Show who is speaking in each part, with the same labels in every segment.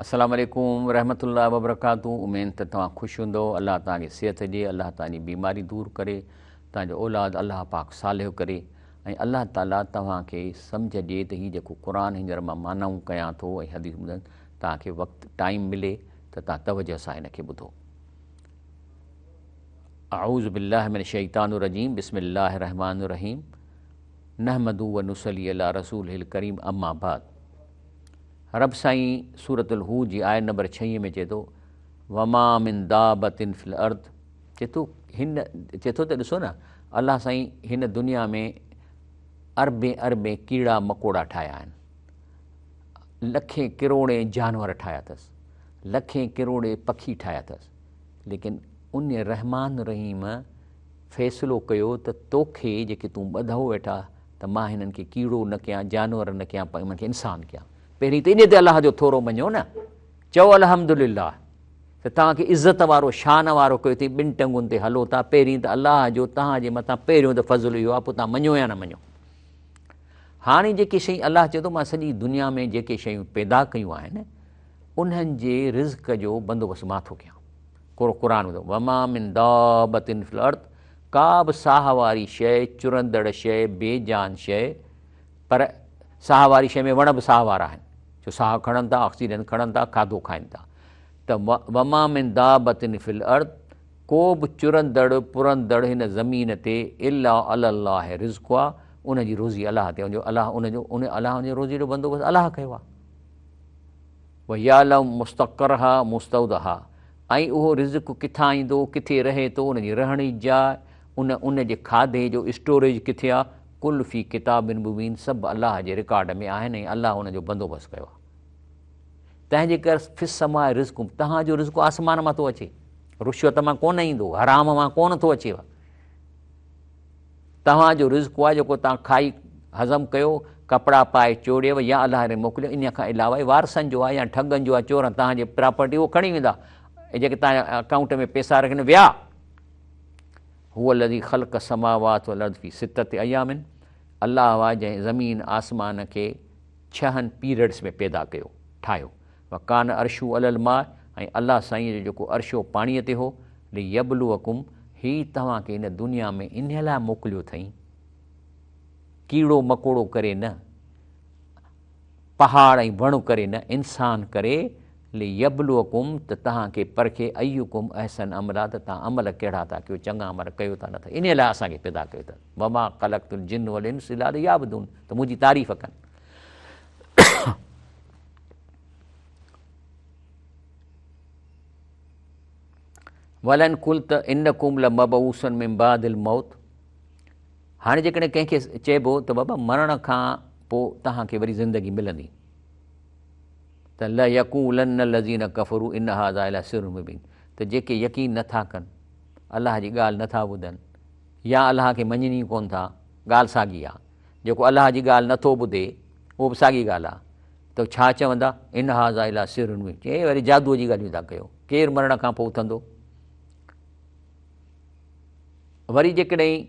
Speaker 1: السلام عليڪم ورحمة الله وبرڪاته اميد ته توهان خوش هوندؤ الله توهان کي صحت ڏي الله توهان جي بيماري دور ڪري توهان جو اولاد الله پاڪ صالح ڪري ۽ الله تعالي توهان کي سمجهه ڏي ته هي جيڪو قرآن هينئر مان معنائون ڪيان ٿو ۽ حديث ٻڌن توهان کي وقت ٽائيم ملي ته توهان توجه سان هن کي ٻڌو. اعوذ بالله من الشيطان الرجيم بسم الله الرحمن الرحيم نحمده ونصلي علي رسوله الڪريم اما بعد رب سائين سورة الهود جي آيت نمبر ڇهين ۾ چئي ٿو وما من دابة في الارض چئي ٿو هن چئي ٿو ته ڏسو نه الله سائين هن دنيا ۾ اربين اربين ڪيڙا مڪوڙا ٺاهيا آهن لکين ڪروڙين جانور ٺاهيا اٿس لکين ڪروڙين پکي ٺاهيا اٿس ليڪن ان رحمان رحيم فيصلو ڪيو ته توکي جيڪي تون ٻڌو ويٺا ته مان هنن کي ڪيڙو نه ڪيان، جانور نه ڪيان پر انهن کي انسان ڪيان. پهرين ته انهي تي الله جو ٿورو مڃو نه. چئو الحمدلله ته توهان کي عزت وارو شان وارو ڪيو اٿئي، ٻن ٽنگن تي هلو ٿا، پهرين ته الله جو توهان جي مٿان پهريون ته فضل اهو آهي، پوء توهان مڃو يا نه مڃو. هاڻي جيڪي شيون الله چئي ٿو مان سڄي دنيا ۾ جيڪي شيون پيدا ڪيون آهن انهن جي رزق جو بندوبست مان ٿو ڪيان. قرآن ٻڌو وما من دابة في الارض ڪا به ساهه واري شيء، چرندڙ شيء، بي جان شيء، پر ساهه واري شيء ۾ وڻ به ساهه وارا آهن، ڇو ساهه کڻن ٿا، آڪسيجن کڻن ٿا، کاڌو کائن ٿا ته وما من دابة في الارض ڪو به چرندڙ پرندڙ هن زمين تي الا علي الله رزقها ان جي روزي الله تي ان جو الله ان جو ان الله ان جي روزي جو بندوبست الله ڪيو آهي. ويعلم مستقرها مستودعها ۽ اهو رزق ڪٿان ايندو، ڪٿي رهي ٿو، ان جي رهڻ جي جاء، ان ان جي کاڌي جو اسٽوريج ڪٿي آ، ڪل في ڪتاب مبين سڀ الله جي رڪارڊ ۾ آهن ۽ الله ان جو بندوبست ڪيو آ. تنهن جي ڪري في السماء رزقڪم توهان جو رزق آسمان مان ٿو اچي، رشوت مان ڪونه ايندو، حرام مان ڪونه ٿو اچيو. توهان جو رزق آهي جيڪو توهان کائي هضم ڪيو، ڪپڙا پائي چوڙيو يا الله ري موڪليو، انهيء کان علاوه وارثن جو آهي يا ٺڳن جو آهي چورن توهان جي پراپرٽي اهو کڻي ويندا ۽ جيڪي توهان جا اڪائونٽ ۾ پيسا رکن ويا. هو الذي خلق السماوات والارض في سته ايام الله آهي جنهن زمين آسمان کي ڇهن پيريڊس ۾ پيدا ڪيو، ٺاهيو. وڪان عرشه علي الماء ۽ الله سائينء جو جيڪو عرش هو پاڻيء تي هو، ليبلوڪم هي توهان کي هن دنيا ۾ انهيء لاء موڪليو اٿئين، ڪيڙو مڪوڙو ڪري نه، پهاڙ ۽ وڻ ڪري نه، انسان ڪري، ليبلوڪم ته توهان کي پرکي، ايڪم احسن عملا ته توهان عمل ڪهڙا ٿا ڪيو، چڱا عمل ڪيو ٿا نه ٿا، انهيء لاء اسان کي پيدا ڪيو اٿس، وما خلقت الجن والانس الا ليعبدون ته منهنجي تعريف ڪن. ولئن قلت انڪم لمبعوثون من بعد الموت هاڻي جيڪڏهن ڪنهن کي چئبو ته بابا مرڻ کان پوء توهان کي وري زندگي ملندي ته ليقولن الذين ڪفروا ان هذا الا سحر مبين ته جيڪي يقين نٿا ڪن الله جي ڳالهه نٿا ٻڌن يا الله کي مڃين ئي ڪون ٿا ڳالهه ساڳي آ جيڪو الله جي ڳالهه نٿو ٻڌي اهو به ساڳي ڳالهه آ ته ڇا چوندا، ان هذا الا سحر مبين، چي وري جادوء جي ڳالهيون ٿا ڪيو، ڪير مرڻ کان پوء اٿندو؟ وري جيڪڏهن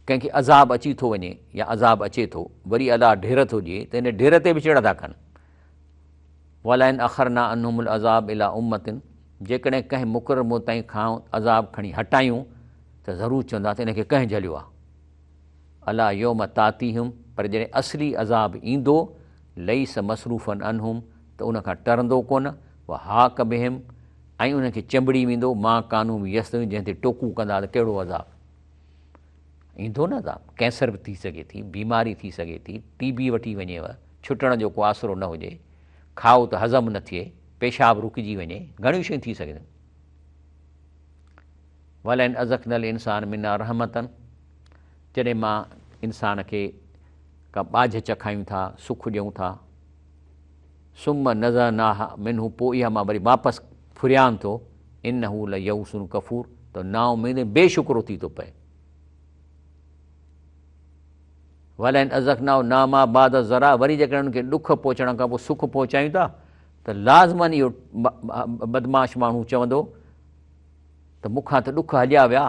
Speaker 1: ڪنهن کي عذاب اچي ٿو وڃي يا عذاب اچي ٿو، وري الله ڍير ٿو ڏئي ته ان ڍير تي به چڙ ٿا ڪن. ولئن اخرنا عنهم العذاب الي امة جيڪڏهن ڪنهن مقرر مدت تائين کان عذاب کڻي هٽايون ته ضرور چوندا ته ان کي ڪنهن جهليو آهي. الا يوم تاتيهم پر جڏهن اصلي عذاب ايندو، ليس مصروفا عنهم ته ان کان ٽرندو ڪونه، وحاق بهم ۽ انهن کي چنبڙي ويندو، ما ڪانوا به يستهزئون جنهن تي ٽوڪون ڪندا ته ڪهڙو عذاب ايندو نه عذاب ڪينسر به ٿي سگهي ٿي، بيماري ٿي سگهي ٿي، ٽي بي وٺي وڃيو، ڇٽڻ جو ڪو آسرو نه هجي، کائو ته هضم نه ٿئي، پيشاب رڪجي وڃي، گهڻيون شيون ٿي سگهن ٿيون. ولئن اذقنا الانسان منا رحمة جڏهن مان انسان کي ڪا ٻاجهه چکايون ٿا، سک ڏيون ٿا، ثم نزعناها منه پوء اها مان وري واپس ڦريان ٿو، انه ليئوس ڪفور ته نااميد ۽ بي شڪرو ٿي ٿو پئي. ولئن اذقناه نعماء بعد ضراء وري جيڪڏهن ان کي ڏک پهچڻ کان پوء سک پهچايون ٿا ته لازماً اهو بدمعاش ماڻهو چوندو ته مون کان ته ڏک هليا ويا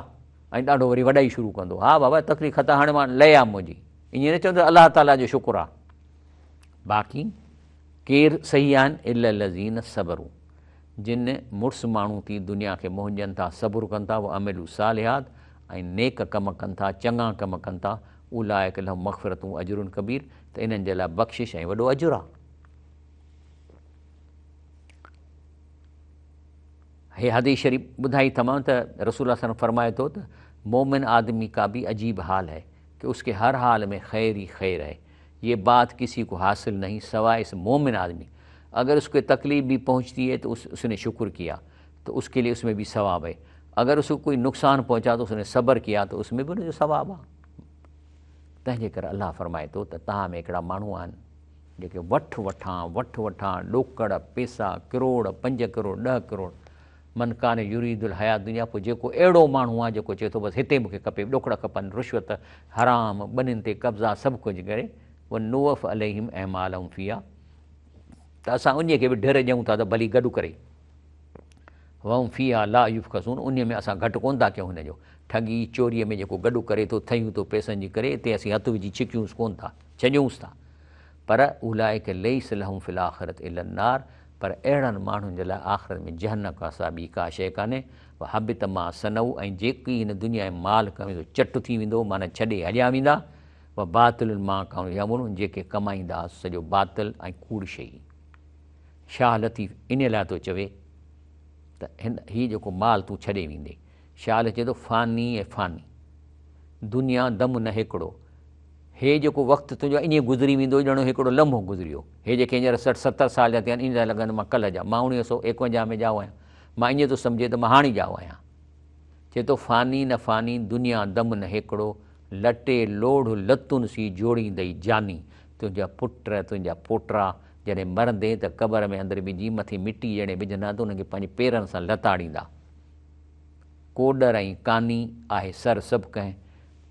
Speaker 1: ۽ ڏاڍو وري وڏائي شروع ڪندو ها بابا تڪليف خطا هاڻي مان لهي آ منهنجي ائين نه چوندو الله تعاليٰ جو شڪر آ باقي ڪير صحيح آهن؟ الا الذين صبروا جن مڙس ماڻهو ٿي دنيا کي منهن ڏين ٿا، صبر ڪن ٿا، وعملوا الصالحات ۽ نيڪ ڪم ڪن ٿا، چڱا ڪم ڪن ٿا، اولئڪ لهم مغفرة و اجر ڪبير ته انهن جي لاء بخشش ۽ وڏو اجر آهي. هي حديث شريف ٻڌائي تمام ته رسول الله صلي الله عليه وسلم فرمائي ٿو ته مومن آدمي کا به عجيب حال هي ڪه اس ڪي هر حال ۾ خير ئي خير هي يه بات ڪسي ڪو حاصل نهين سواء اس مومن آدمي اگر اس ڪي تڪليف به پهنچتي هي تو اس ني شڪر ڪيا تو اس ڪي لئي اس ۾ به ثواب هي اگر اس ڪو ڪوئي نقصان پهنچا تو اس ني صبر ڪيا تو اس ۾ به ان جو ثواب آ تنهن جي ڪري الله فرمائي ٿو ته توهان ۾ هڪڙا ماڻهو آهن جيڪي وٺ وٺان وٺ وٺان ڏوڪڙ پيسا ڪروڙ 5 ڪروڙ 10 ڪروڙ من ڪان يريد الحيات الدنيا پوء جيڪو اهڙو ماڻهو آهي جيڪو چئي ٿو بس هتي مون کي کپي ڏوڪڙ کپن رشوت حرام ٻنين تي قبضا سڀ ڪجهه ڪري ونوف عليهم اعمالهم فيها ته اسان انهي کي به ڍر ڏيون ٿا ته ڀلي گڏ ڪري وهم فيها لا يبخسون انهي ۾ اسان گهٽ ڪونه ٿا ڪيون هن جو ٺڳي چوريء ۾ جيڪو گڏ ڪري ٿو ٿيون ٿو پئسن جي ڪري اتي اسين هٿ وجهي ڇڪيونس ڪونه ٿا ڇڏيونس ٿا پر اولئک ليس لهم في الاخرة الا النار پر اهڙن ماڻهن جي لاء آخرت ۾ جهنم کان سواء ٻي ڪا شيء ڪانهي، وحبط ما صنعوا ۽ جيڪي هن دنيا ۾ مال ڪمايو سو چٽ ٿي ويندو معنيٰ ڇڏي هليا ويندا، وباطل ما ڪانوا يعملون جيڪي ڪمائيندا سو سڄو باطل ۽ ڪوڙ شيء. شاهه لطيف انهيء لاء ٿو چوي ته هن هي جيڪو مال تون ڇڏي ويندين. شاهه لطيف چئي ٿو فاني ۽ فاني دنيا دم نه هيڪڙو. هي جيڪو وقت تنهنجو ائين گذري ويندو ڄڻ هڪڙو لمحو گذري ويو. هي جيڪي هينئر 60 70 سال جا ٿيا آهن ائين ٿا لڳن مان ڪلهه جا مان 1951 ۾ ڄائو آهيان مان ائين ٿو سمجهي ته مان هاڻي ڄائو آهيان. چئي ٿو فاني نه فاني دنيا دم نه هيڪڙو لٽي لوڙهه لتن سين جوڙيندئي جاني تنهنجا پٽ تنهنجا پوٽا جڏهن مرندين ته قبر ۾ اندر وجهي مٿي مٽي جڏهن وجهندا ته انهن کي پنهنجي پيرن سان لتاڙيندا. ڪوڏر ۽ ڪاني آهي سر سڀ ڪنهن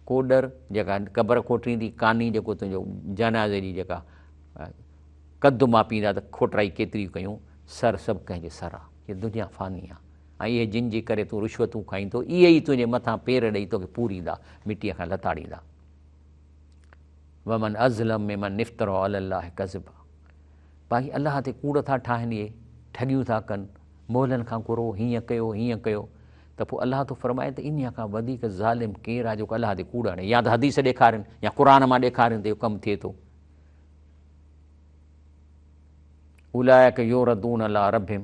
Speaker 1: ڪوڏر جيڪا قبر کوٽريندي، ڪاني جيڪو تنهنجو جنازي جي جيڪا قد ماپيندا ته کوٽرائي ڪيتري ڪيون، سر سڀ ڪنهن جي سر آ. هي دنيا فاني آ ۽ اهي جن جي ڪري تون رشوتون کائين ٿو، اهي ئي تنهنجي مٿان پير ڏئي توکي پوريندا، مٽيء کان لتاڙيندا. ومن اظلم ممن افترا علي الله ڪذبا باقي الله تي ڪوڙ ٿا ٺاهن اهي ٺڳيون ٿا ڪن مئلن کان گهرو هيئن ڪيو هيئن ڪيو ته پوء الله ٿو فرمائي ته انهيء کان وڌيڪ ظالم ڪير آهي جيڪو الله تي ڪوڙ هڻي يا ته حديث ڏيکارين يا قرآن مان ڏيکارين ته اهو ڪم ٿئي ٿو. اولئک يردون علي ربهم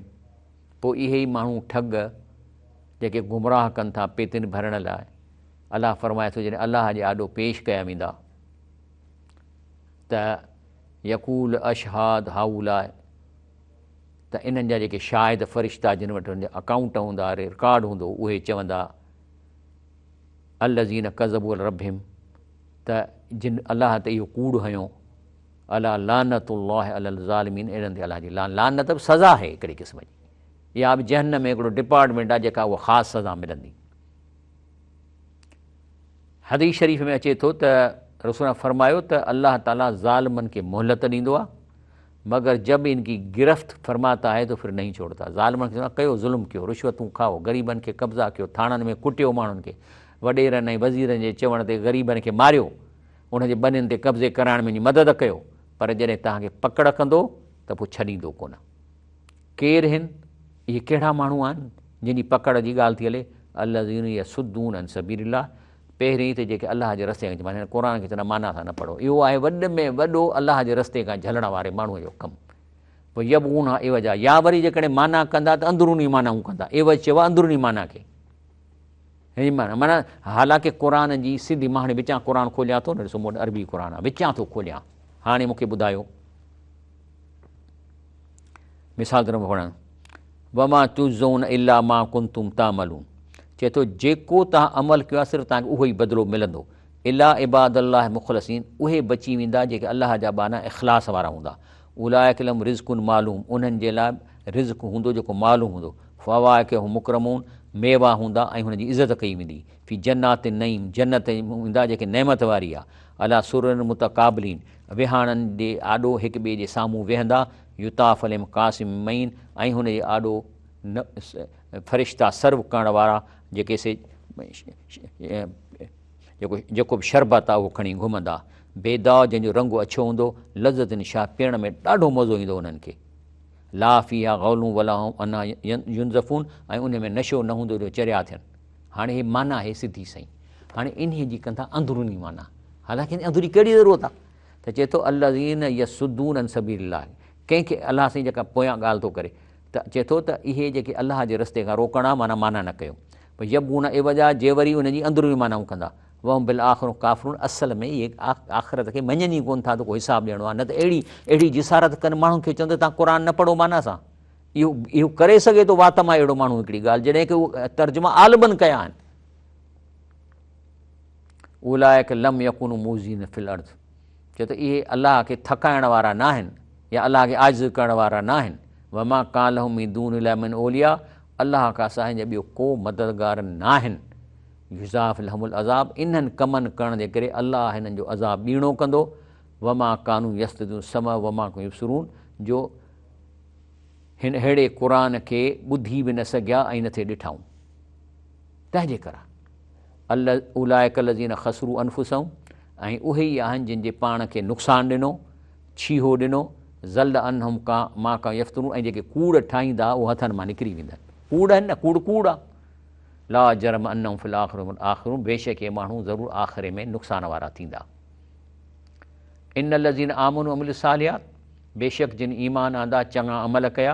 Speaker 1: پوء اهي ئي ماڻهو ٺڳ جيڪي گمراهه ڪن ٿا پيتين ڀرڻ لاء الله فرمائي ٿو جڏهن الله جي آڏو پيش ڪيا ويندا ته يقول اشهاد هؤلاء ته انهن جا جيڪي شاهد فرشتا جن وٽ انهن جا اڪائونٽ هوندا، رڪارڊ هوندو، اهي چوندا، الذين ڪذبوا علي ربهم ته جن الله تي اهو ڪوڙ هنيو، الا لعنت الله علي الظالمين اهڙن تي الله جي لعنت به سزا آهي هڪڙي قسم جي، اها به جهنم ۾ هڪڙو ڊپارٽمينٽ آهي جيڪا اها خاص سزا ملندي. حديث شريف ۾ اچي ٿو ته رسول الله فرمايو ته الله تعالي ظالمن کي مهلت ڏيندو آهي مگر جب ان ڪي گرفت فرماتا هي تو ڦر نهين ڇوڙتا ظالمن کي چوندو آهي ڪيو ظلم ڪيو رشوتون کائو غريبن کي قبضا ڪيو ٿاڻن ۾ ڪٽيو ماڻهن کي وڏيرن ۽ وزيرن جي چوڻ تي غريبن کي ماريو ان جي ٻنين تي قبضي ڪرائڻ ۾ مدد ڪيو پر جڏهن توهان کي پڪڙ ڪندو ته پوء ڇڏيندو ڪونه ڪير هن؟ اهي ڪهڙا ماڻهو آهن، جن جي پڪڙ جي ڳالهه ٿي هلي؟ الذين يصدون عن سبيل الله پهرين ته جيڪي الله جي رستي کان معنيٰ قرآن کي چوندا معنيٰ سان نه پڙهو اهو آهي وڏ ۾ وڏو الله جي رستي کان جهلڻ واري ماڻهوء جو ڪم ويبغونها عوجا يا وري جيڪڏهن معنيٰ ڪندا ته اندروني معنائون ڪندا عوج چئبو آهي اندروني معنيٰ کي هي معنيٰ معنيٰ حالانڪه قرآن جي سڌي مان هاڻي وچان قرآن کوليان ٿو نه ڏسو مون وٽ عربي قرآن آهي وچان ٿو کوليان هاڻي مون کي ٻڌايو مثال طور پڙهان وما تجزون الا ما ڪنتم تعملون چئي ٿو جيڪو توهان عمل ڪيو آهي صرف توهان کي اهو ئي بدلو ملندو الا عباد الله مخلصين اهي بچي ويندا جيڪي الله جا ٻانها اخلاص وارا هوندا اولئک لهم رزق معلوم انهن جي لاء رزق هوندو جيڪو معلوم هوندو فواڪه هم مڪرمون ميوا هوندا ۽ هن جي عزت ڪئي ويندي في جنات النعيم جنت ويندا جيڪي نعمت واري آهي علي سرر متقابلين ويهاڻن جي آڏو هڪ ٻئي جي سامهون ويهندا، يطاف عليهم بڪاس من معين ۽ هن جي آڏو فرشتا سرو ڪرڻ وارا جيڪي سي جيڪو جيڪو به شربت آهي اهو کڻي گهمندا. بيضاء جنهن جو رنگ اڇو هوندو، لذة شا پيئڻ ۾ ڏاڍو مزو ايندو انهن کي. لا فيها غول ولا هم عنها ينزفون ۽ ان ۾ نشو نه هوندو جو چريا ٿين. هاڻي هي معنيٰ آهي سڌي سئين. هاڻي انهيء جي ڪن ٿا اندروني معنيٰ. حالانڪه ان اندروني ڪهڙي ضرورت آهي؟ ته چئي ٿو الذين يصدون عن سبيل الله ڪنهن کي الله سائين جيڪا پويان ڳالهه ٿو ڪري ته چئي ٿو ته اهي جيڪي الله جي رستي کان روڪڻ آ معنيٰ معنيٰ نه ڪيو. پوء يبغون عوجا جي وري ان جي اندروني معنائون ڪندا. وهم بالآخرة ڪافرون اصل ۾ اهي آخرت کي مڃن ئي ڪونه ٿا ته ڪو حساب ڏيڻو آهي نه ته اهڙي اهڙي جسارت ڪن ماڻهن کي چون ته توهان قرآن نه پڙهو معنيٰ سان اهو اهو ڪري سگهي ٿو وات مان اهڙو ماڻهو هڪڙي ڳالهه جڏهن ڪي اهو ترجما عالمن ڪيا آهن اولئک لم يڪونوا معجزين في الارض چي ته اهي الله کي ٿڪائڻ وارا نه آهن يا الله کي عاجز ڪرڻ وارا نه آهن وما ڪان لهم من دون الله من اولياء الله کان سواء جا ٻيو ڪو مددگار نه آهن يضاعف لهم العذاب انهن ڪمن ڪرڻ جي ڪري الله هنن جو عذاب ٻيڻو ڪندو وما ڪانوا يستطيعون السمع وما ڪانوا يبصرون جو هن اهڙي قرآن کي ٻڌي به نه سگهيا ۽ نه ٿي ڏٺائون تنهن جي ڪري اولئک الذين خسروا انفسهم ۽ اهي ئي آهن جن جي پاڻ کي نقصان ڏنو، ڇيهو ڏنو، ضل عنهم ما ڪانوا يفترون ۽ جيڪي ڪوڙ ٺاهيندا اهو هٿن مان نڪري ويندن. ڪوڙ آهن نه ڪوڙ ڪوڙ آ. لا جرم انهم في الاخرة هم الاخسرون بيشڪ اهي ماڻهو ضرور آخري ۾ نقصان وارا ٿيندا. ان الذين آمنوا وعملوا الصالحات بيشڪ جن ايمان آندا چڱا عمل ڪيا،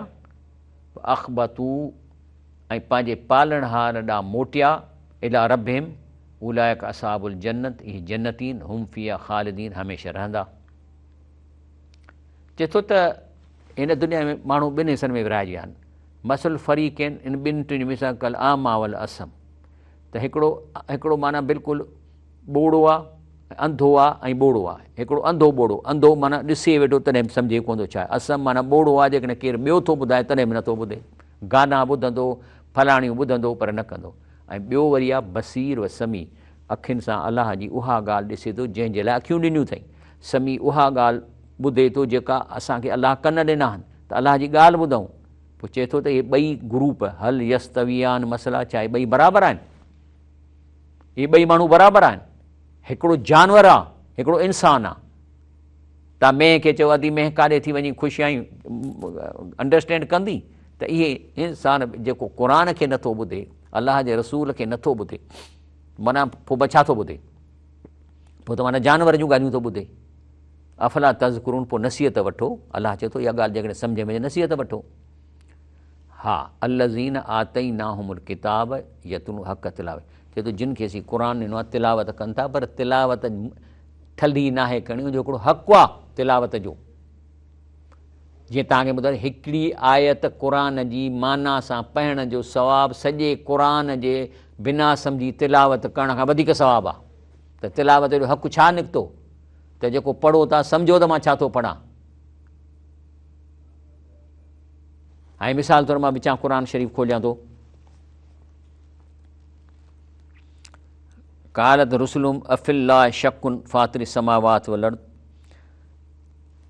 Speaker 1: واخبتوا ۽ پنهنجي پالڻهار ڏانهن موٽيا، الي ربهم، اولئک اصحاب الجنت، اهي جنتي آهن، هم فيها خالدين، هميشه رهندا. چئي ٿو ته هن دنيا ۾ ماڻهو ٻن حصن ۾ ورهائجي ويا آهن، مثل الفريقين، ان ٻن ٽن جو مثال ڪالاعميٰ والاصم، ته هڪڙو هڪڙو معنيٰ بلڪل ٻوڙو آ، انڌو آ ۽ ٻوڙو آ. هڪڙو انڌو ٻوڙو، انڌو معنيٰ ڏسي ويٺو تڏهن به سمجهي ڪونه ٿو ڇا آهي. اصم معنيٰ ٻوڙو آ جيڪڏهن ڪير ٻيو ٿو ٻڌائي تڏهن به نٿو ٻڌي. گانا ٻڌندو، فلاڻيون ٻڌندو پر نه ڪندو. ۽ ٻيو وري آ بصير و سميع، اکين سان الله جي اها ڳالهه ڏسي ٿو جنهن جي لاء اکيون ڏنيون اٿئي. سميع اها ڳالهه ٻڌي ٿو جيڪا اسان کي الله ڪن ڏنا آهن ته الله جي ڳالهه ٻڌون. پوء چئي ٿو ته اهي ٻئي گروپ هل يستويان مثلا ڇا اهي ٻئي برابر آهن؟ اهي ٻئي ماڻهو برابر آهن؟ هڪڙو جانور آ، هڪڙو انسان آ. تان مينهن کي چئو ادي مينهن ڪاڏي ٿي وڃين خوش آهين انڊرسٽينڊ ڪندي ته اهي انسان جيڪو قرآن کي نٿو ٻڌي الله جي رسول کي نٿو ٻڌي معنيٰ پوء به ڇا ٿو ٻڌي پوء ته معنيٰ جانور جون ڳالهيون ٿو ٻڌي افلا تذڪرون پوء نصيحت وٺو الله چئي ٿو اها ڳالهه جيڪڏهن سمجهه ۾ نصيحت وٺو ها الذين آتيناهم الڪتاب يتلون حق تلاوت چئي ٿو جن کي اسين قرآن ڏنو آهي تلاوت ڪن ٿا پر تلاوت ٺلهي ناهي ڪرڻي ان جو هڪڙو حق آهي تلاوت جو جيئن توهان کي ٻڌايو هڪڙي آيت قرآن جي معنيٰ سان پڙهڻ جو ثواب سڄي قرآن جي بنا سمجهي تلاوت ڪرڻ کان وڌيڪ ثواب آهي ته تلاوت جو حق ڇا نڪتو ته جيڪو پڙهو ٿا سمجهو ته مان ڇا ٿو پڙهان ۽ مثال طور مان وچان قرآن شريف کوليان ٿو قالت رسلهم افي الله شڪ فاطر السماوات والارض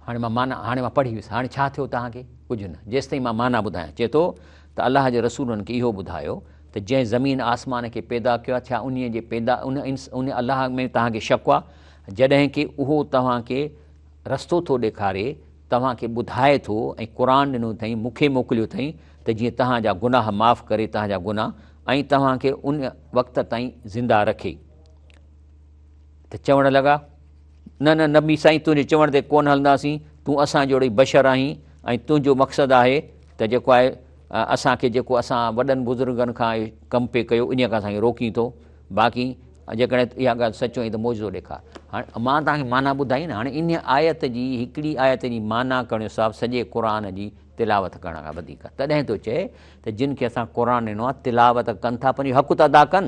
Speaker 1: هاڻي مان معنيٰ هاڻي مان پڙهي ويس هاڻي ڇا ٿيو توهان کي ڪجهه نه جيستائين مان معنيٰ ٻڌايان چئي ٿو ته الله جي رسول انهن کي اهو ٻڌايو ته جنهن زمين آسمان کي پيدا ڪيو آهي ڇا انهيء جي پيدا ان ان الله ۾ توهان کي شڪ آهي جڏهن ڪي اهو توهان کي رستو ٿو ڏيکاري توهان کي ٻڌائي ٿو ۽ قرآن ڏنو اٿئين، مون کي موڪليو اٿئين ته جيئن توهان جا گناهه معاف ڪري توهان جا گناهه ۽ توهان کي ان وقت تائين زنده رکي. ته چوڻ لڳا، نه نه نبي سائين تنهنجي چوڻ تي ڪونه هلنداسين، تون اسان جهڙو ئي بشر آهين ۽ تنهنجو مقصد آهي ته جيڪو آهي اسان کي جيڪو اسان وڏن بزرگن کان اهو ڪم پئي ڪيو انهيء کان اسان کي روڪين ٿو، باقي جيڪڏهن اها ڳالهه سچ هئي ته معجزو ڏيکار. هاڻي مان توهان کي معنيٰ ٻڌائي نه، هاڻي انهيء آيت جي هڪڙي آيت جي معنيٰ ڪرڻ جو ثواب سڄي قرآن جي تلاوت ڪرڻ کان وڌيڪ آهي. تڏهن ٿو چئي ته جن کي اسان قرآن ڏنو آهي تلاوت ڪن ٿا پنهنجو حق ته ادا ڪن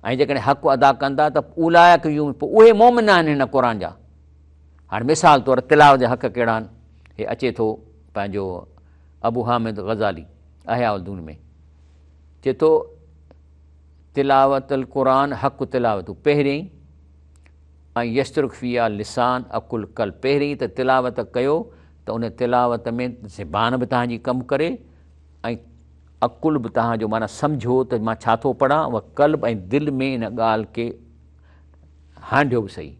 Speaker 1: ۽ جيڪڏهن حق ادا ڪن ٿا ته اولئک يؤمنون پوء اهي مؤمن آهن هن قرآن جا. هاڻي مثال طور تلاوت جا حق ڪهڙا آهن؟ هي اچي ٿو پنهنجو ابو حامد غزالي احياء الدين ۾ چئي ٿو تلاوت القرآن حق تلاوت پهرين ۽ يشترڪ فيها لسان عقل قلب پهرين ته تلاوت ڪيو ته ان تلاوت ۾ زبان به توهان جي ڪم ڪري ۽ عقل به توهان جو معنيٰ سمجهو ته مان ڇا ٿو پڙهان و قلب ۽ دل ۾ ان ڳالهه کي هانڍيو به صحيح.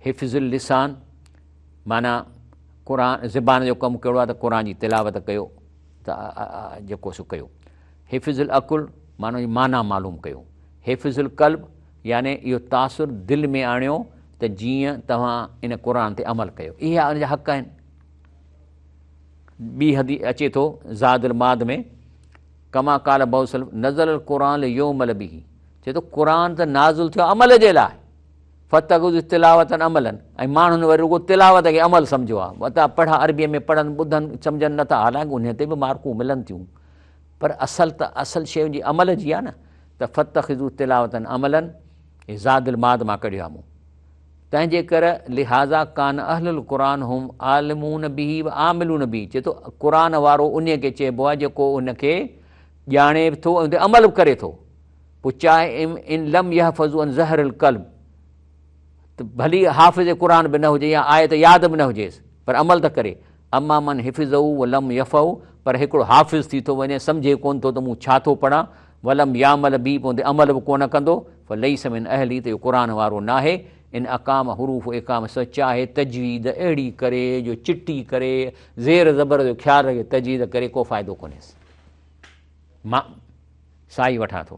Speaker 1: حفظ اللسان معنيٰ قرآن زبان جو ڪم ڪهڙو آهي ته قرآن جي تلاوت ڪيو ته جيڪو سو ڪيو. حفظ العقل معنيٰ جي معنيٰ معلوم ڪيو. حفظ القلب يعني اهو تاثر دل ۾ آڻيو ته جيئن توهان ان قرآن تي عمل ڪيو. اهي ان جا حق آهن. ٻي حديث اچي ٿو زاد المعاد ۾ ڪما قال بعض السلف نزل القرآن ليعمل به چئي ٿو قرآن ته نازل ٿيو عمل جي لاء فتخذوا تلاوة عملا ۽ ماڻهن وري رڳو تلاوت کي عمل سمجهيو آهي وتا پڙها عربيء ۾ پڙهن ٻڌن سمجهن نٿا حالانڪ انهي تي به مارڪون ملن ٿيون پر اصل ته اصل شيء ان جي عمل جي آهي نه ته فتخذوا تلاوة عملا هي زاد المعاد مان ڪڍيو آهي مون تنهن جي ڪر لهذا ڪان اهل القرآن هم عالمون به و عاملون به چئي ٿو قرآن وارو انهي کي چئبو آهي جيڪو ان کي ڄاڻي به ٿو ۽ ان تي عمل به ڪري ٿو پوء چاهي ان لم يحفظوا عن ظهر القلب ته ڀلي حافظ قرآن به نه هجي يا آيت ياد به نه هجيس پر عمل ته ڪري اما من حفظه ولم يفعه پر هڪڙو حافظ ٿي ٿو وڃي سمجهي ڪونه ٿو ته مون ڇا ٿو پڙهان ولم يعمل به پوء ان تي عمل به ڪونه ڪندو فليس من اهله ته اهو قرآن وارو ناهي ان اقام حروف اقام سو چاهي تجويد اهڙي ڪري جو چٽي ڪري زير زبر جو خيال رکي تجويد ڪري ڪو فائدو ڪونهيس مان سائي وٺان ٿو.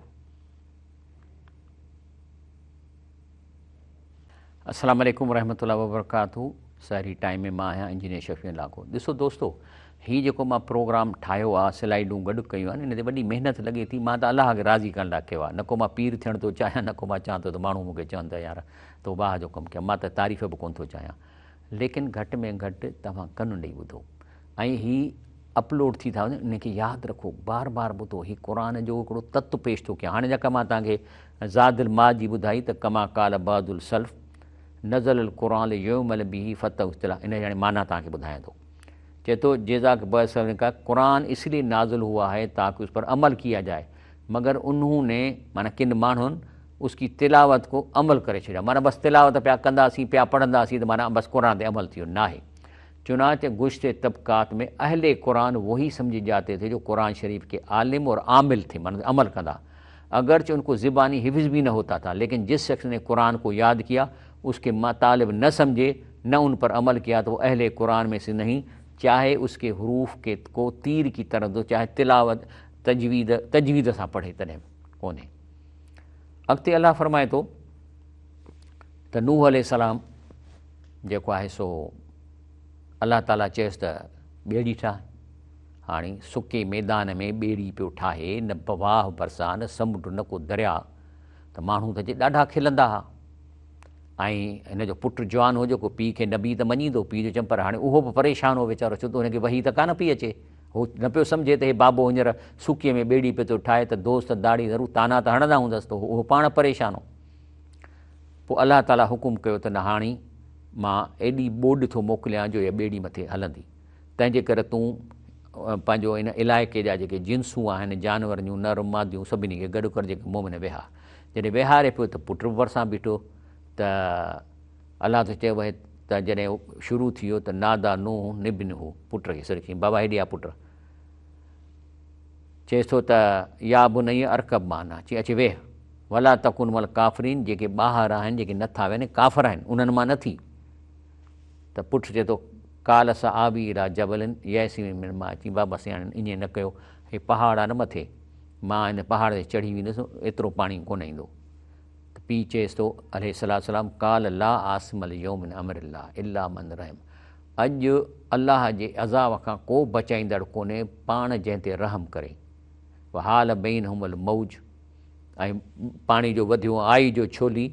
Speaker 1: السلام عليڪم ورحمة الله وبرڪاته سحري ٽائيم ۾ مان آهيان انجنيئر شفيع لاکو ڏسو دوستو هي جيڪو مان پروگرام ٺاهيو آ سلائيڊون گڏ ڪيون آهن ان تي وڏي محنت لڳي ٿي مان ته الله کي راضي ڪرڻ لاء ڪيو آ نه ڪو مان پير ٿيڻ ٿو چاهيان نه ڪو مان چاهان ٿو ته ماڻهو مون کي چون ته يار تو واهه جو ڪم ڪيو مان ته تعريف به ڪونه ٿو چاهيان ليڪن گهٽ ۾ گهٽ توهان ڪن ڏئي ٻڌو ۽ هي اپلوڊ ٿي ٿا وڃن انهن کي ياد رکو بار بار ٻڌو هي قرآن جو هڪڙو تت پيش ٿو ڪيان هاڻي جيڪا مان توهان کي زاد المعاد جي ٻڌائي ته ڪما قال بعض السلف نزل القرآن ليعمل به فتح اصطلاح ان جي هاڻي معنيٰ توهان کي ٻڌايان ٿو چئي ٿو جيزا بعض سلف نے کها قرآن اس لئي نازل هوا هي تاڪه اس پر عمل کيا جائي مگر انهون ني معنيٰ ڪن ماڻهن اس ڪي تلاوت کو عمل ڪري ڇڏيا معنيٰ بس تلاوت پيا ڪنداسين پيا پڙهنداسين ته معنيٰ بس قرآن تي عمل ٿي ويو ناهي چنانچه گذشته طبقات ۾ اهل قرآن وهي سمجهي جاتي ٿي جو قرآن شريف ڪي عالم اور عامل ٿي معنيٰ عمل ڪندا اگرچه ان ڪو زباني حفظ ڀي نه هوتا ٿا ليڪن جس شخص ني قرآن ڪو ياد ڪيا اس ڪي مطالب نه سمجهي نه ان پر عمل ڪيا تو اهل قرآن ۾ سي نهين چاهي اس ڪي حروف ڪي ڪو تير ڪي طرح دو چاهي تلاوت تجويد تجويد سان پڙهي تڏهن به ڪونهي اڳتي الله فرمائي ٿو ته نوح عليه السلام جيڪو آهي سو الله تعاليٰ چيس ته ٻيڙي ٺاهه. هاڻي سڪي ميدان ۾ ٻيڙي پيو ٺاهي، نه واهه ڀرسان، نه سمنڊ، نه ڪو درياء، ته ماڻهو ته جي ڏاڍا کلندا ها. ۽ هن جو پٽ جوان هو جيڪو پيء کي نبي ته مڃيندو، پيء جو چيم پر هاڻي اهو به پريشان هو ويچارو ڇو ته هن کي وحي ته ڪانه پئي اچي. هو نه پيو سمجهي ته هي بابو هينئر سڪي ۾ ٻيڙي پيو ٿو ٺاهي ته دوست داڙهي ضرور طعنا ته هڻندا هوندس ته اهو پاڻ پريشان هو. پوء الله تعاليٰ حڪم ڪيو ته نه هاڻي مان ايڏي ٻوڏ ٿو موڪليان جو اها ٻيڙي مٿي هلندي، تنهن جي ڪري تون پنهنجو ان علائقي جا جيڪي جنسون آهن، جانورن جون نر ماديون سڀني کي گڏ ڪر جيڪي مومن ويها. جڏهن ويهاري پيو ته پٽ به ڀرسان بيٺو ته الله ٿو چئي وهي ته جڏهن شروع ٿي ويو ته نادا نوح ابنه پٽ کي سڏ ڪيائين بابا هيڏي آ پٽ. چئيس ٿو ته يا بني ارڪب معنا، چي اچ ويهه، ولا تڪن مع الڪافرين، جيڪي ٻاهر آهن، جيڪي نه ٿا ويهن، ڪافر آهن، انهن مان نه ٿي. ته پٽ چئي ٿو، قال سآوي الي جبل يعصمني من الماء، چي بابا سياڻين ائين نه ڪيو، هي پهاڙ آهي نه مٿي، مان هن پهاڙ تي چڙهي ويندس، ايترو پاڻي ڪونه ايندو. ته پيء چئيس ٿو، عليه الصلوة والسلام، قال لا عاصم اليوم من امر الله الا من رحم، اڄ الله جي عذاب کان ڪو بچائيندڙ ڪونهي پاڻ جنهن تي رحم ڪري. وحال بينهم الموج ۽ پاڻي جو وڌيو آئي جو ڇولي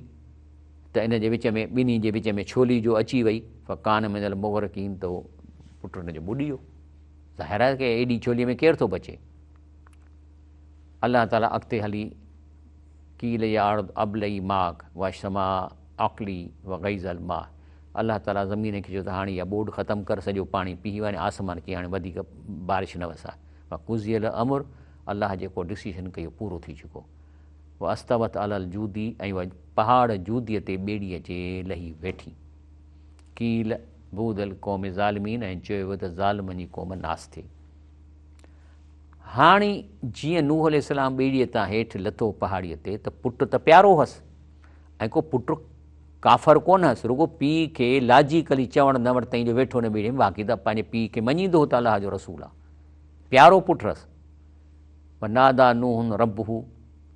Speaker 1: ته ان جي وچ ۾ ٻنهي جي وچ ۾ ڇولي جو اچي وئي فڪان من المغرقين ته پٽ ان جو ٻڏي ويو. ظاهر آهي ته ايڏي ڇولي ۾ ڪير ٿو بچي. الله تعالي اڳتي هلي قيل يا ارض ابلعي ماءک والسماء اقلعي وغيض الماء الله تعاليٰ زمين کي چيو ته هاڻي اها ٻوڏ ختم ڪر سڄو پاڻي پيهي وڃ آسمان چيائين هاڻي وڌيڪ بارش نه وساء وقضي الامر الله جيڪو ڊسيشن ڪيو پورو ٿي چڪو واستوت علي الجودي ۽ اها پهاڙ جودي تي ٻيڙي اچي لهي ويٺي قيل بعدا للقوم الظالمين ۽ چيو ويو ته ظالمن جي قوم ناس ٿئي هاڻي جيئن نوح عليه السلام ٻيڙيء تان هيٺ لٿو پهاڙيء تي ته پٽ ته پيارو هئس ۽ ڪو پٽ ڪافر ڪونه هئس، رڳو پيء کي لاجيڪلي چوڻ نه ورتائين جو ويٺو نه ٻيڙي ۾، باقي ته پنهنجي پيء کي مڃيندو هو ته الله جو رسول آ. پيارو پٽ هئس. وناديٰ نوح ربه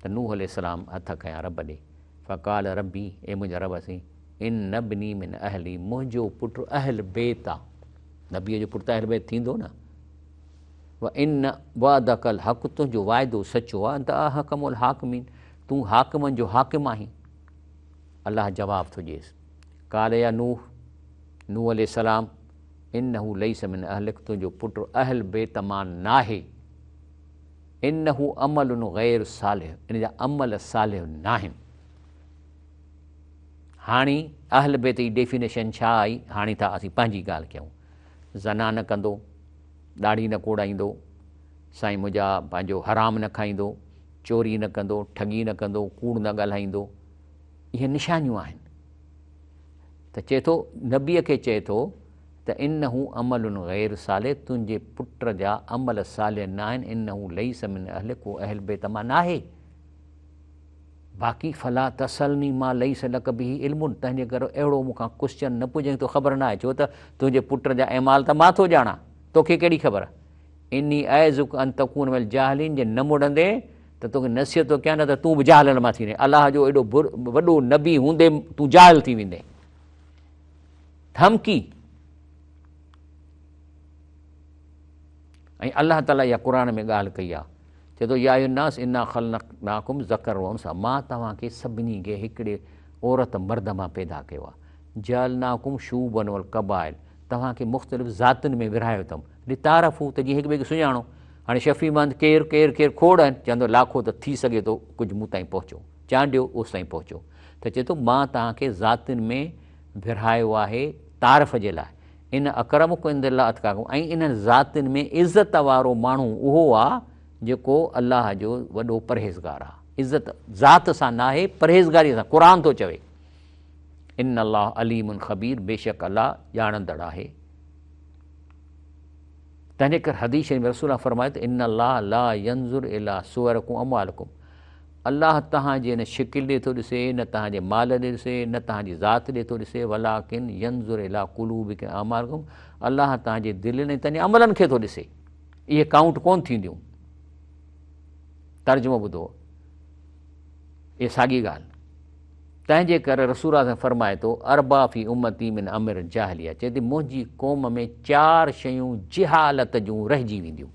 Speaker 1: ته نوح عليه السلام هٿ کنيا رب ڏي، فقال ربي اي منهنجا رب سائين ان ابني من اهلي منهنجو پٽ اهل بيت آ، نبيء جو پٽ ته اهل بيت ٿيندو نه، وان وعدک الحق تنهنجو وعدو سچو آ، انت احڪم الحاڪمين تون حاڪمن جو حاڪم آهين. الله جواب ٿو ڏيس، قال يا نوح، نوح عليه السلام، انه ليس من اهلک تنهنجو پٽ اهل بيت مان ناهي، انه عمل غير صالح ان جا عمل صالح ناهن. هاڻي اهل بيت جي ڊيفينيشن ڇا آئي، هاڻي ٿا اسين پنهنجي ڳالهه ڪيون. زنا نه ڪندو، ڏاڙهي نه ڪوڙائيندو، سائين منهنجا پنهنجو حرام نه کائيندو، چوري نه ڪندو، ٺڳي نه ڪندو، ڪوڙ نه ڳالهائيندو، اهي نشانيون آهن. ته چئي ٿو نبيء کي چئي ٿو ته انه عمل غير صالح تنهنجي پٽ جا عمل صالح ناهن، انه ليس من اهلک هو اهل بيت مان ناهي. باقي فلا تسألني ما ليس لک به علم تنهنجي ڪري اهڙو مون کان ڪوسچن نه پڇجانء توکي خبر ناهي ڇو ته تنهنجي پٽ جا اعمال ته مان ٿو ڄاڻان توکي ڪهڙي خبر. اني اعظک ان تڪون من الجاهلين جي نه مڙندين ته توکي نصيحت ٿو ڪيان نه ته تون به جاهلن مان ٿي ويندين الله جو ايڏو وڏو نبي هوندي تون جاهل ٿي ويندين. ڌمڪي. ۽ الله تعالي اها قرآن ۾ ڳالهه ڪئي آهي چئي ٿو يا ايها الناس انا خلقناڪم ذڪر و انثيٰ مان توهان کي سڀني کي هڪڙي عورت مرد مان پيدا ڪيو آهي جعلناڪم شعوبا والقبائل توهان کي مختلف ذاتين ۾ ورهايو اٿم لتعارفوا ته جيئن هڪ ٻئي کي سڃاڻو هاڻي شفيع مند ڪير ڪير ڪير کوڙ آهن چوندو لاکو ته ٿي سگهي ٿو ڪجهه مون تائين پهچو چانڊيو اوس تائين پهچو ته چئي ٿو مان توهان کي ذاتين ۾ ورهايو آهي تعارف جي لاء ان اڪرمڪم عند الله اتقاڪم ۽ انهن ذاتين ۾ عزت وارو ماڻهو اهو آ جيڪو الله جو وڏو پرهيزگار آ. عزت ذات سان ناهي پرهيزگاريء سان قرآن ٿو چوي ان الله عليم خبير بيشڪ الله ڄاڻندڙ آهي. تنهنجي ڪري حديث شريف ۾ رسول الله فرمايو ته ان الله لا ينظر الي صورڪم اموالڪم الله توهان جي نه شڪل ڏي ٿو ڏسي، نه توهان جي مال ڏي ڏسي، نه توهان جي ذات ڏي ٿو ڏسي، ولڪن ينظر الي قلوبڪم اعمالڪم الله توهان جي دلين ۽ توهان جي عملن کي ٿو ڏسي. اهي ڪائونٽ ڪونه ٿينديون. ترجمو ٻڌو، اهي ساڳي ڳالهه. تنهن جي ڪري رسول الله صلي فرمائي ٿو اربع في امتي من امر الجاهليه چئي ٿي منهنجي قوم ۾ چار شيون جهالت جون رهجي وينديون.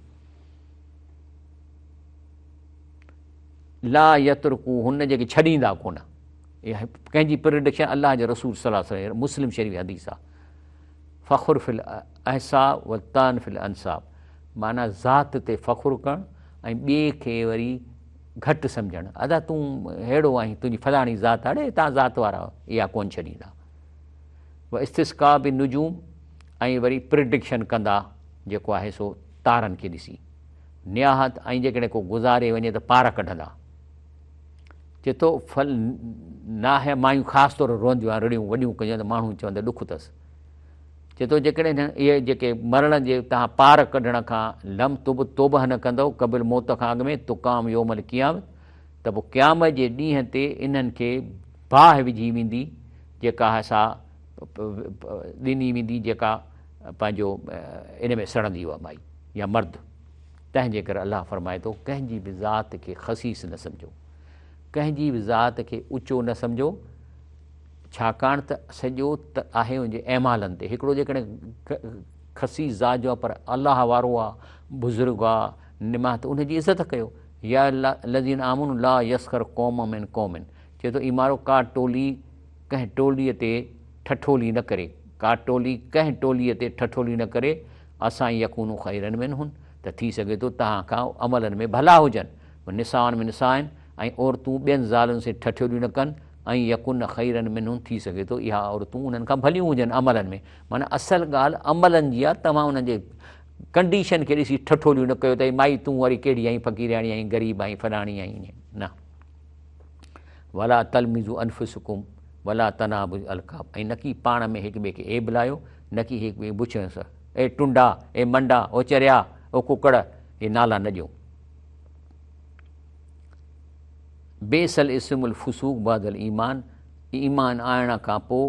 Speaker 1: لا يترڪوهن جيڪي ڇڏيندا ڪونه. اها ڪنهن جي پريڊڪشن الله جي رسول صلي الله عليه وسلم مسلم شريف حديث آ. فخر في الاحساب والطعن في الانساب معنيٰ ذات تي فخر ڪرڻ ۽ ٻئي کي وري گهٽ سمجهڻ ادا تون ههڙو آهين تنهنجي فلاڻي ذات اڙي تان ذات وارا اها ڪونه ڇڏيندا. و استسقاء بالنجوم ۽ وري پريڊڪشن ڪندا جيڪو آهي سو تارن کي ڏسي. نياحت ۽ جيڪڏهن ڪو گذاري وڃي ته پار ڪڍندا. چئي ٿو ڦل ناهي مايون خاص طور روئنديون آهن رڙيون وڏيون ڪنديون آهن ته ماڻهو چوندا ڏک اٿس. چئي ٿو جيڪڏهن اهي جيڪي مرڻ جي تهان پار ڪڍڻ کان لم تب توبه نه ڪندؤ قبل موت کان اڳ ۾ تقام يوم القيامت ته پوء قيامت جي ڏينهن تي انهن کي باهه وجهي ويندي جيڪا آهي سا ڏني ويندي جيڪا پنهنجو ان ۾ سڙندي اها مائي يا مرد. تنهن جي ڪري الله فرمائي ٿو ڪنهن جي به ذات کي خسيس نه سمجهو، ڪنهن جي به ذات کي اوچو نه سمجهو، ڇاڪاڻ ته سڄو ته آهي ان جي اعمالن تي. هڪڙو جيڪڏهن خسيس ذات جو آهي پر الله وارو آهي، بزرگ آهي، نماز ته ان جي عزت ڪيو. يا الذين آمنوا لا يسخر قوم من قوم چئي ٿو ايمارو ڪا ٽولي ڪنهن ٽولي تي ٺٺولي نه ڪري، ڪا ٽولي ڪنهن ٽولي تي ٺٺولي نه ڪري، عسيٰ ان يڪونوا خيرا منهن، ته ٿي سگهي ٿو توهان کان عملن ۾ ڀلا هجن، ونساء من نساء، ۽ عورتون ٻين زالن سين ٺٺوليون نه ڪن، ان يڪن خيرا منهن، ٿي سگهي ٿو اها عورتون انهن کان ڀليون هجن عملن ۾، معنيٰ اصل ڳالهه عملن جي آهي، توهان انهن جي ڪنڊيشن کي ڏسي ٺٺوليون نه ڪيو ته اي مائي تون وري ڪهڙي آهين، فقيرياڻي آهين، غريب آهين، فلاڻي آهين، نه. ولا تلمزوا انفسڪم ولا تنابزوا بالالقاب ۽ نڪي پاڻ ۾ هڪ ٻئي کي عيب لايو نڪي هڪ ٻئي کي بڇڙ سان اي ٽنڊا اي منڊا او چريا او ڪڪڙ اهي نالا نه ڏيو. بئس الاسم الفسوق بعد الايمان ايمان آڻڻ کان پوء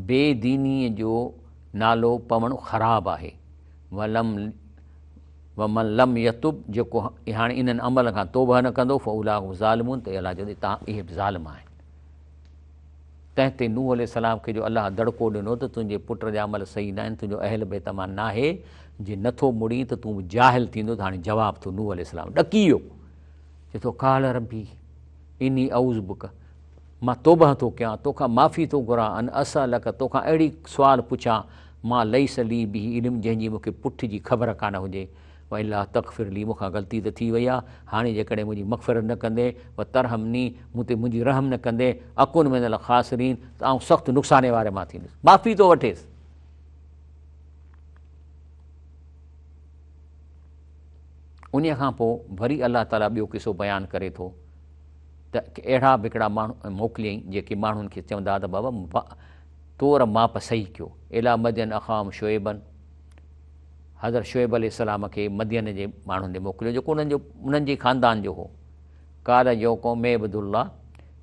Speaker 1: بي دينيء جو نالو پوڻ خراب آهي. ولم ومن لم يتب جيڪو هاڻي انهن عملن کان توبهه نه ڪندو فاولئک هم الظالمون ته الله چوندو تان اهي به ظالم آهن. تنهن تي نوح عليه السلام کي جو الله دڙڪو ڏنو ته تنهنجي پٽ جا عمل صحيح ناهن، تنهنجو اهل بيت مان ناهي، جي نٿو مڙين ته تون به جاهل ٿيندو ته هاڻي جواب ٿو نوح عليه السلام ڏڪي ويو چئي ٿو قال ربي اني اعوذ بک مان توبهه ٿو ڪيان توکان معافي ٿو گهران ان اسألک توکان اهڙي سوال پڇان ما ليس لي به علم جنهن جي مون کي پٺ جي خبر ڪانه هجي والا تغفر لي مون کان غلطي ته ٿي وئي آهي هاڻي جيڪڏهن منهنجي مغفرت نه ڪندين وترحمني مون تي منهنجي رحم نه ڪندين اڪن من الخاسرين ته آئون سخت نقصاني واري مان ٿيندس معافي ٿو وٺيس. انهيء کان پوء وري الله تعاليٰ ٻيو قصو بيان ڪري ٿو ته اهڙا به هڪڙا ماڻهو موڪليائين جيڪي ماڻهن کي چوندا ته بابا تور ماپ صحيح ڪيو اليٰ مدين اخاهم شعيبا حضرت شعيب عليه السلام کي مدين جي ماڻهن ڏي موڪليو جيڪو انهن جو انهن جي خاندان جو هو قال يا قوم اعبدوا الله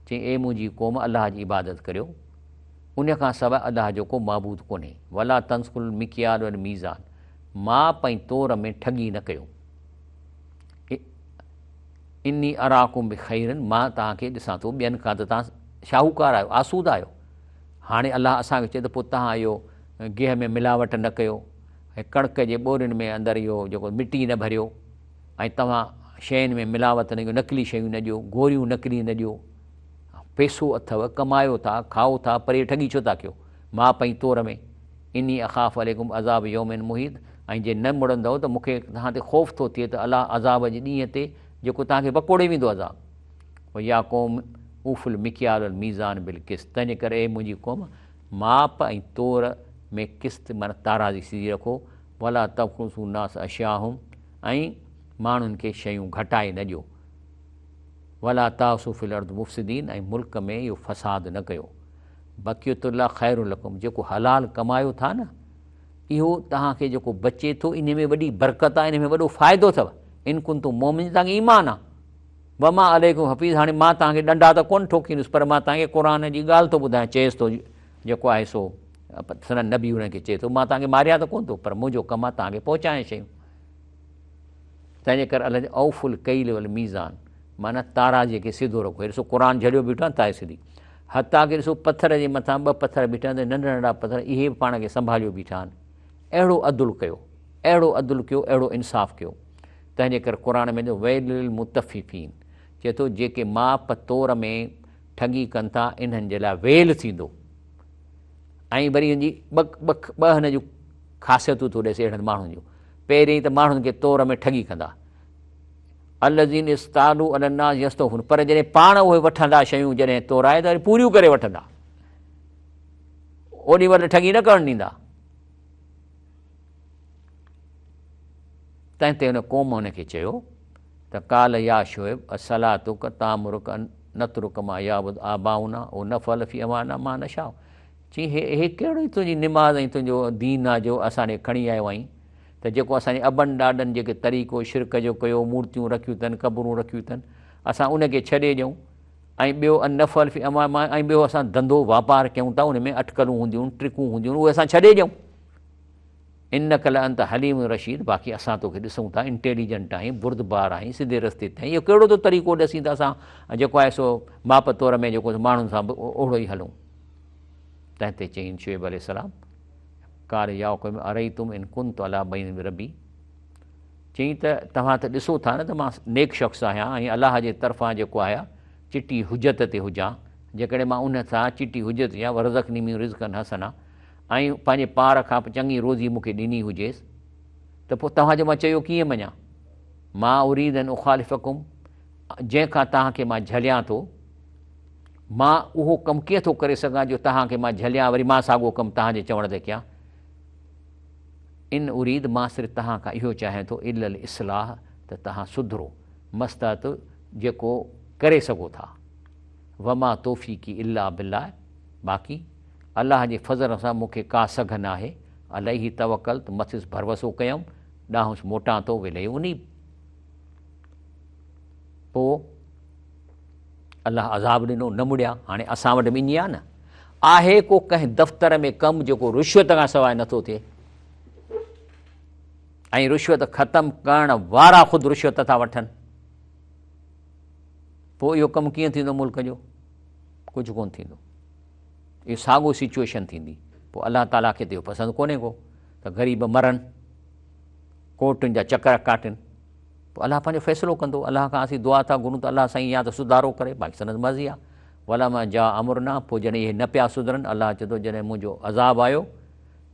Speaker 1: چيائين اي منهنجي قوم الله جي عبادت ڪريو ان کان سواء الله جو ڪو معبود ڪونهي ولا تنقصوا المڪيال والميزان ماپ ۽ تور ۾ ٺڳي نه ڪيو اني اراڪم بخير مان توهان کي ڏسان ٿو ٻين کان ته توهان شاهوڪار آهيو آسودا آهيو هاڻي الله اسان کي چئي ته پوء توهان اهو گيهه ۾ ملاوٽ نه ڪيو ۽ ڪڻڪ جي ٻورين ۾ اندر اهو جيڪو مٽي نه ڀريو ۽ توهان شين ۾ ملاوت نه ڪيو نقلي شيون نه ڏيو گوريون نقلي نه ڏيو پيسو اٿو ڪمايو ٿا کائو ٿا پر اهي ٺڳي ڇو ٿا ڪيو ماپ ۽ تور ۾ اني اخاف عليڪم عذاب يوم محيط ۽ جي نه مڙندؤ ته مون کي توهان تي خوف ٿو ٿئي ته الله عذاب جي ڏينهن تي جيڪو توهان کي وڪوڙي ويندو عذاب ويا قوم اوفوا المڪيال والميزان بالقسط تنهنجي ڪري اي منهنجي قوم ماپ ۽ تور ۾ قسط معنيٰ تارازي سڌي رکو ولا تبخسوا الناس اشياءهم ۽ ماڻهن کي شيون گهٽائي نه ڏيو ولا تعثوا في الارض مفسدين ۽ ملڪ ۾ اهو فساد نه ڪيو بقيت الله خير لڪم جيڪو حلال ڪمايو ٿا نه اهو توهان کي جيڪو بچي ٿو ان ۾ وڏي برڪت آهي ان ۾ وڏو فائدو اٿو ان ڪنتم مؤمنين توهان کي ايمان آهي وما عليڪم حفيظ هاڻي مان توهان کي ڏنڊا ته ڪونه ٺوڪيندس پر مان توهان کي قرآن جي ڳالهه ٿو ٻڌايان چئيس ٿو جيڪو آهي سو سندن نبي انهن کي چئي ٿو مان توهان کي ماريان ته ڪونه ٿو پر منهنجو ڪم آهي توهان کي پهچايان شيون تنهنجي ڪري الله اوفوا الڪيل والميزان معنيٰ تارازيء کي سڌو رکو هي ڏسو قرآن جهليو بيٺو آهي تائي سڌي حتيٰ ڪه ڏسو پٿر جي مٿان ٻه پٿر بيٺا آهن ننڍا ننڍا پٿر اهي به پاڻ کي سنڀاليو بيٺا آهن اهڙو عدل ڪيو اهڙو عدل ڪيو اهڙو انصاف ڪيو تنهن جي ڪري قرآن ۾ ويل للمطففين چئي ٿو جيڪي ماپ تور ۾ ٺڳي ڪن ٿا انهن جي لاء ويل ٿيندو ۽ وري هن جي ٻه ٻه ٻه هن جون خاصيتون ٿو ڏسي اهڙن ماڻهن جون پهرين ته ماڻهن کي تور ۾ ٺڳي ڪندا الذين استالوا على الناس يستوفون پر جڏهن پاڻ اهي وٺندا شيون جڏهن تورائي ته وري پوريون ڪري وٺندا اوڏي مهل ٺڳي نه ڪرڻ ڏيندا تنهن تي هن قوم هن کي چيو ته قال يا شعيب اصلاتک تامرک ان نترک ما يعبد آباؤنا او نفعل في اموالنا ما نشاء چي هي هي ڪهڙو تنهنجي نماز ۽ تنهنجو دين آ جو اسان ڏي کڻي آيو آهين ته جيڪو اسان جي ابن ڏاڏن جيڪي طريقو شرڪ جو ڪيو مورتيون رکيون اٿن قبرون رکيون اٿن اسان ان کي ڇڏي ڏيون ۽ ٻيو ان نفعل في اموالنا ۽ ٻيو اسان ڌنڌو واپار ڪيون ٿا ان ۾ اٽڪلون هونديون ٽرڪون هونديون اهي اسان ڇڏي ڏيون انک لانت حليم رشيد باقي اسان توکي ڏسون ٿا انٽيليجنٽ آهين بردبار آهين سڌي رستي تي آهين اهو ڪهڙو ٿو طريقو ڏسين ته اسان جيڪو آهي سو ماپ تور ۾ جيڪو ماڻهن سان به اوهڙو ئي هلون تنهن تي چيائين شعيب عليه السلام قال يا قوم ارئيتم ان ڪنت علي بينة من ربي چيائين ته توهان ته ڏسو ٿا نه ته مان نيڪ شخص آهيان ۽ الله جي طرفان جيڪو آهي چٽي حجت تي هجان جيڪڏهن مان ان سان چٽي حجت هجان ورزقني منه رزقا حسنا ۽ پنهنجي پار کان چڱي روزي مون کي ڏني هجيس ته پوء توهان جو مان چيو ڪيئن مڃان؟ ما اريد ان اخالفڪم جنهن کان توهان کي مان جهليان ٿو مان اهو ڪم ڪيئن ٿو ڪري سگهان جو توهان کي مان جهليان وري مان ساڳو ڪم توهان جي چوڻ تي ڪيان ان اريد مان صرف توهان کان اهو چاهيان ٿو الا الاصلاح ته توهان سڌرو ما استطعت جيڪو ڪري سگهو ٿا وما توفيقي الا بالله باقي الله جي فضل سان مون کي ڪا سگهه ناهي، عليه توڪلت مٿس ڀروسو ڪيم، ڏانهس موٽان ٿو، واليه انيب. پوء الله عذاب ڏنو، نه مڙيا، هاڻي اسان وٽ به ائين آهي نه. آهي ڪو ڪنهن دفتر ۾ ڪم جيڪو رشوت کان سواء نٿو ٿئي؟ ۽ رشوت ختم ڪرڻ وارا خود رشوت ٿا وٺن، پوء اهو ڪم ڪيئن ٿيندو ملڪ جو؟ ڪجهه ڪونه ٿيندو. اهو ساڳو سچويشن ٿيندي. پوء الله تعاليٰ کي ته اهو پسند ڪونهي ڪو ته غريب مرن، ڪورٽن جا چڪر ڪاٽن. پوء الله پنهنجو فيصلو ڪندو. الله کان اسين دعا ٿا گهرون ته الله سائين يا ته سڌارو ڪري، باقي سندس مرضي آهي. ولما جاء امرنا، پوء جڏهن اهي نه پيا سڌرن، الله چئي ٿو جڏهن منهنجو عذاب آيو،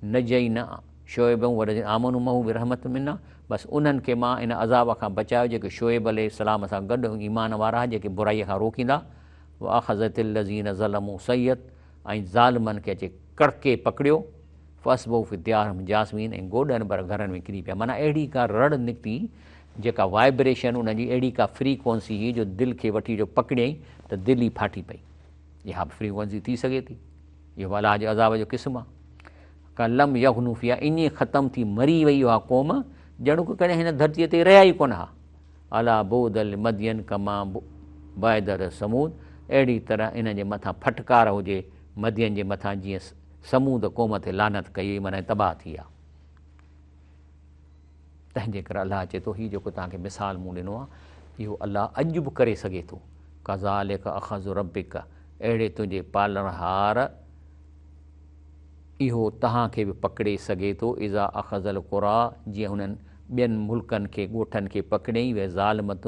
Speaker 1: نجينا شعيبا والذين آمنوا معه برحمة منا، بس انهن کي مان ان عذاب کان بچايو جيڪي شعيب عليه السلام سان گڏ ايمان وارا ها، جيڪي برائيء کان روڪيندا، واخذت الذين ظلموا الصيحة، ۽ ظالمن کي اچي ڪڙڪي پڪڙيو، فاصبحوا في ديارهم جاثمين، ۽ گوڏن ڀر گهرن ۾ ڪري پيا، معنيٰ اهڙي ڪا رڙ نڪتي جيڪا وائبريشن ان جي اهڙي ڪا فريڪوئنسي هئي جو دل کي وٺي جو پڪڙيائين ته دل ئي ڦاٽي پئي. اها به فريڪوئنسي ٿي سگهي ٿي. اهو به الله جي عذاب جو قسم آهي. ڪان لم يغنوا فيها، ائين ختم ٿي مري وئي اها قوم ڄڻ ڪڏهن هن ڌرتيء تي رهيا ئي ڪونه ها. الا بعدا لمدين ڪما بعد ثمود، اهڙي طرح انهن جي مٿان ڦٽڪار هجي مدين جي مٿان جيئن ثمود قوم تي لعنت ڪئي وئي معنيٰ تباهه ٿي ويا. تنهن جي ڪري الله چئي ٿو هي جيڪو توهان کي مثال مون ڏنو آهي اهو الله اڄ به ڪري سگهي ٿو. ڪذالڪ اخذ ربڪ، اهڙي تنهنجي پالڻهار اهو توهان کي به پڪڙي سگهي ٿو، اذا اخذ القريٰ، جيئن هنن ٻين ملڪن کي، ڳوٺن کي پڪڙيائين، وهي ظالمة،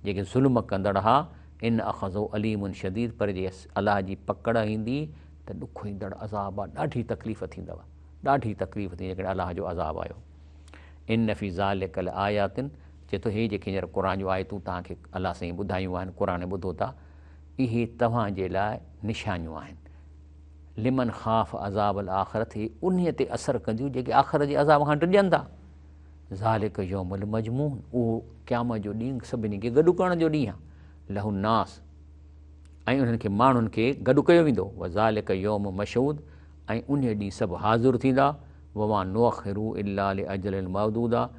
Speaker 1: جيڪي ظلم ڪندڙ ها، ان اخذه اليم شديد، پر جي الله جي پڪڙ ايندي ته ڏکوئيندڙ عذاب آ، ڏاڍي تڪليف ٿيندو، ڏاڍي تڪليف ٿيندي جيڪڏهن الله جو عذاب آيو. ان في ذلک لآيات، چئي ٿو هي جيڪي هينئر قرآن جون آيتون توهان کي الله سائين ٻڌايون آهن، قرآن ٻڌو ٿا، اهي توهان جي لاء نشانيون آهن. لمن خاف عذاب الاخرت، هي انهيء تي اثر ڪنديون جيڪي آخرت جي عذاب کان ڊڄن ٿا. ذلک يوم المجموع، اهو قيامت جو ڏينهن سڀني کي گڏ ڪرڻ جو ڏينهن آهي. له الناس، ۽ انهن کي ماڻهن کي گڏ ڪيو ويندو. وذلک يوم مشهود، ۽ انهيء ڏينهن سڀ حاضر ٿيندا. وما نؤخره الا لاجل معدودا،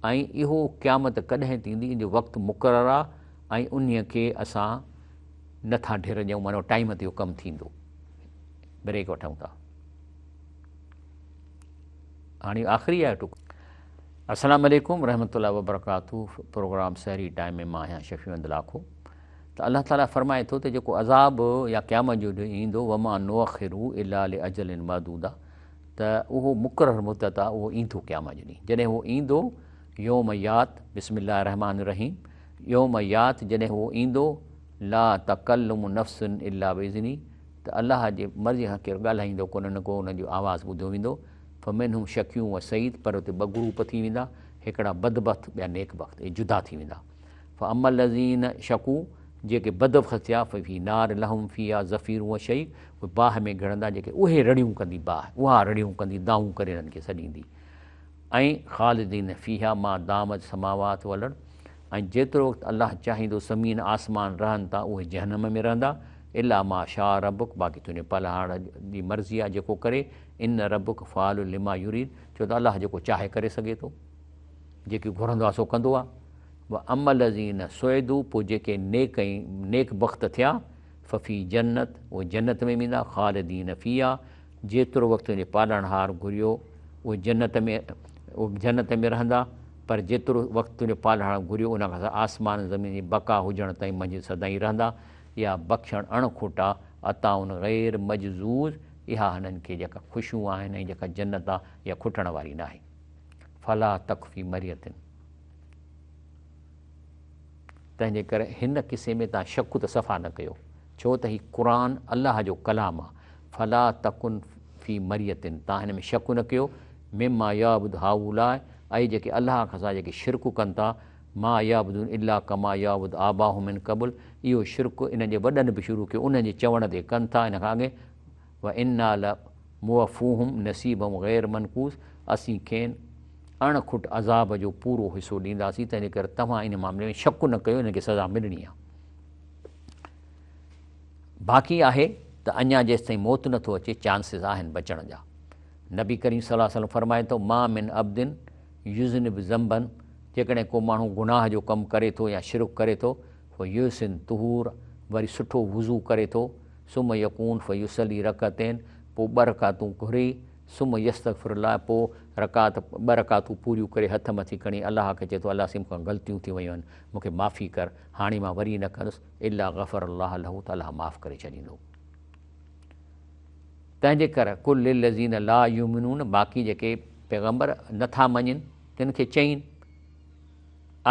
Speaker 1: ۽ اهو قيامت ڪڏهن ٿيندي ان جو وقت مقرر آهي ۽ انهيء کي اسان نه ٿا ڍر ڏيون معنيٰ ٽائيم تي اهو ڪم ٿيندو. بريڪ وٺون ٿا. هاڻي آخري آهي ٽڪ. السلام عليڪم رحمة الله وبرڪاته پروگرام سحري ٽائيم ۾ مان آهيان شفيع احمد لاکو. ته الله تعالي فرمائي ٿو ته جيڪو عذاب يا قيامت جو ڏينهن ايندو وما نؤخره الا لاجل معدودا ته اهو مقرر مدت آهي اهو ايندو قيامت جو ڏينهن جڏهن اهو ايندو يوم يات بسم الله الرحمن الرحيم يوم يات جڏهن اهو ايندو لا تڪلم نفس الا باذنه ته الله جي مرضي کان ڪير ڳالهائيندو ڪونه نه ڪو ان جو آواز ٻڌو ويندو فمنهم شقي و سعيد پر اتي ٻه گروپ ٿي ويندا هڪڙا بدبخت ٻيا نيڪ بخت اهي جدا ٿي ويندا فاما الذين شقوا جيڪي بدبخت ٿيا ففي نار لهم فيها زفير و شهيق اهي باهه ۾ گهڙندا جيڪي اهي رڙيون ڪندي باهه اها رڙيون ڪندي دانهون ڪري انهن کي سڏيندي ۽ خالدين فيها ما دامت السماوات والارض ۽ جيترو وقت الله چاهيندو زمين آسمان رهن ٿا اهي جهنم ۾ رهندا الا ما شاء ربک باقي تنهنجي پالڻهار جي مرضي آهي جيڪو ڪري ان ربک فعال لما يريد ڇو ته الله جيڪو چاهي ڪري سگهي ٿو جيڪي گهرندو آهي سو ڪندو آهي. واما الذين سعدوا پوء جيڪي نيڪ ۽ نيڪ بخت ٿيا، ففي جنت اهي جنت ۾ ويندا، خالدين فيها جيترو وقت تنهنجي پالڻهار گهريو اهي جنت ۾ اهي جنت ۾ رهندا، پر جيترو وقت تنهنجو پالڻهار گهريو ان کان سواء آسمان ۽ زمين جي بقا هجڻ تائين منجهه سدائين رهندا، اها بخشڻ اڻ کوٽ آ، عطاء غير مجذوذ اها هنن کي جيڪا خوشيون آهن ۽ جيڪا جنت آ اها کٽڻ واري ناهي. فلا تڪ في مرية تنهن جي ڪري هن قصي ۾ توهان شڪ ته صفا نه ڪيو ڇو ته هي قرآن الله جو ڪلام آ فلا تڪن في مرية توهان هن ۾ شڪ نه ڪيو مما يعبد هؤلاء اي جيڪي الله کان سواء جيڪي شرڪ ڪن ٿا ما يعبدون الا ڪما يعبد آباهم من قبل اهو شرڪ انهن جي وڏن به شروع ڪيو انهن جي چوڻ تي ڪن ٿا ان کان اڳي وانا لموفوهم نصيبهم غير منقوص اسين کين اڻ کٽ عذاب جو پورو حصو ڏينداسين، تنهنجي ڪري توهان ان معاملي ۾ شڪ نه ڪيو، انهن کي سزا ملڻي آهي. باقي آهي ته اڃا جيستائين موت نه ٿو اچي چانسز آهن بچڻ جا. نبي ڪريم صلي الله عليه وسلم فرمائي ٿو، ما من عبد يذنب ذنبا جيڪڏهن ڪو ماڻهو گناهه جو ڪم ڪري ٿو يا شرڪ ڪري ٿو، فيحسن طهور وري سٺو وضو ڪري ٿو، ثم يقوم فيصلي رڪعتين پوء ٻه رڪعتون گهري، ثم يستغفر الله پوء رڪعت ٻه رڪعتون پوريون ڪري هٿ مٿي کڻي الله کي چئي ٿو الله سائين مون کان غلطيون ٿي ويون آهن مون کي معافي ڪر هاڻي مان وري نه ڪندس الا غفر الله له ته الله معاف ڪري ڇڏيندو. تنهن جي ڪر قل للذين لا يؤمنون باقي جيڪي پيغمبر نه ٿا مڃين تن کي چئين